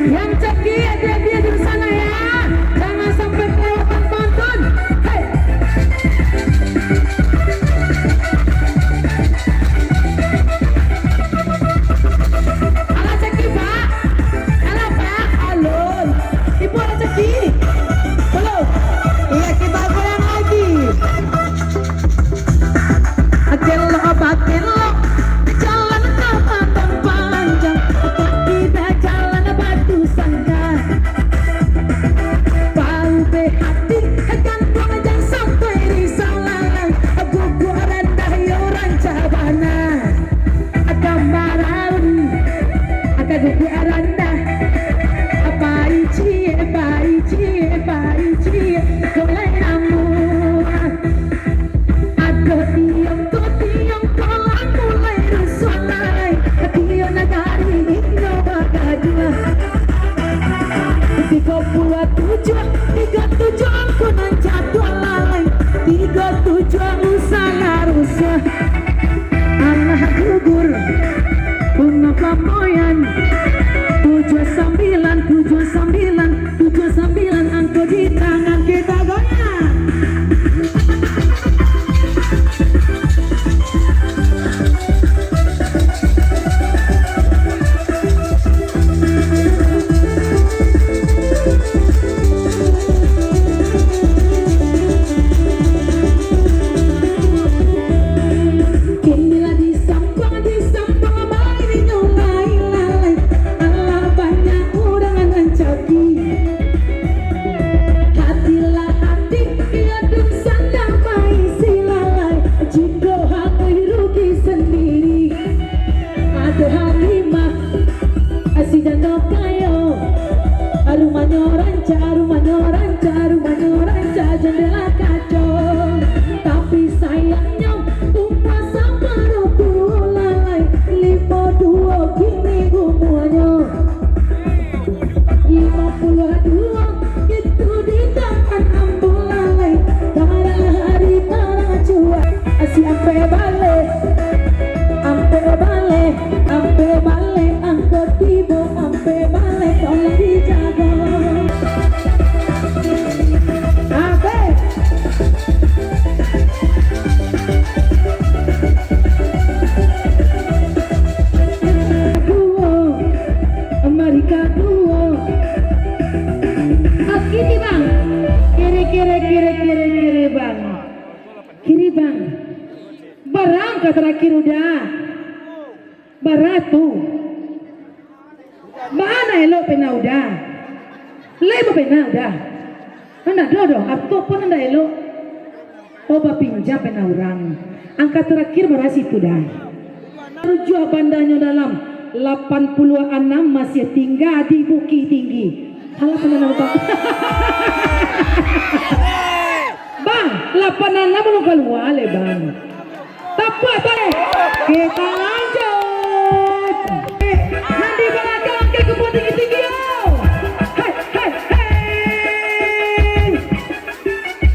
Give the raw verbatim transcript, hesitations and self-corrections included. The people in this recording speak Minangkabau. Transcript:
Yang caki, adik-adik di sana ya, jangan sampai kelewatan pantun. Hei. Alah caki, Pak. Alah, Pak. Alun. Ibu alah caki. Belum. Iya, kita goyang lagi. Agelok bagelok, jalan ka Padang Panjang, kaki dah jalan Batu Sangka. Paubek hati, gantuang jan sampai risau lalai, guguak randah yo rancak bana. Aka maraun, aka guguak randah, pai ciek, pai ciek, pai ciek, mulai namuah. Adoh tiongko, tiongko lah mulai rusuah lai. Tiok nagari inyo bagaduah. Tigo puluah tujuah, tigo tujuah angko nan jadua lai. Tigo tujuah usah lah rusuah. Alah gugur, bunga flamboyan. Tujuah sambilan, tujuah sambilan, tujuah sambilan angko di tangan kita goyang. Kini lah disampang, disampang bainyo lai lalai. Alah banyak urang nan caki. Hati lah hati, iyo dunsanak maisi lalai. Jikok hati rugi sandiri. Ado Halimah, si jando kayo. Rumahnyo rancak, rumahnyo rancak, rumahnyo rancak, jandela kaco. Tapi sayangnyo, umua saparuah tuo lalai. Limo duo kini umuanyo. Limo puluah duo, itu di tangan ambo lalai. Tarang hari, tarang cuak, si ampek baleh, ampek baleh, ampek baleh, angko tibo, ampek baleh, tolong dijago. Ampek. Duo, Amerika duo. Ah, kiri, Bang. Kiri, kiri, kiri, kiri, kiri, Bang. Kiri, Bang. Bara angka tarakhir udah. Bara tu. Baa ndak elok pena udah? Lai bapena udah? Ndak ado doh, apo pun ndak elok. Oh, bapinjam pena urang. Angka tarakhir bara situ dah. Tujuah bandanyo dalam, lapan puluah anam masih tingga di Bukittinggi. Alah, pena nampak. Bang, lapan anam balun kalua lai, Bang. Tapuak, Bang. Kita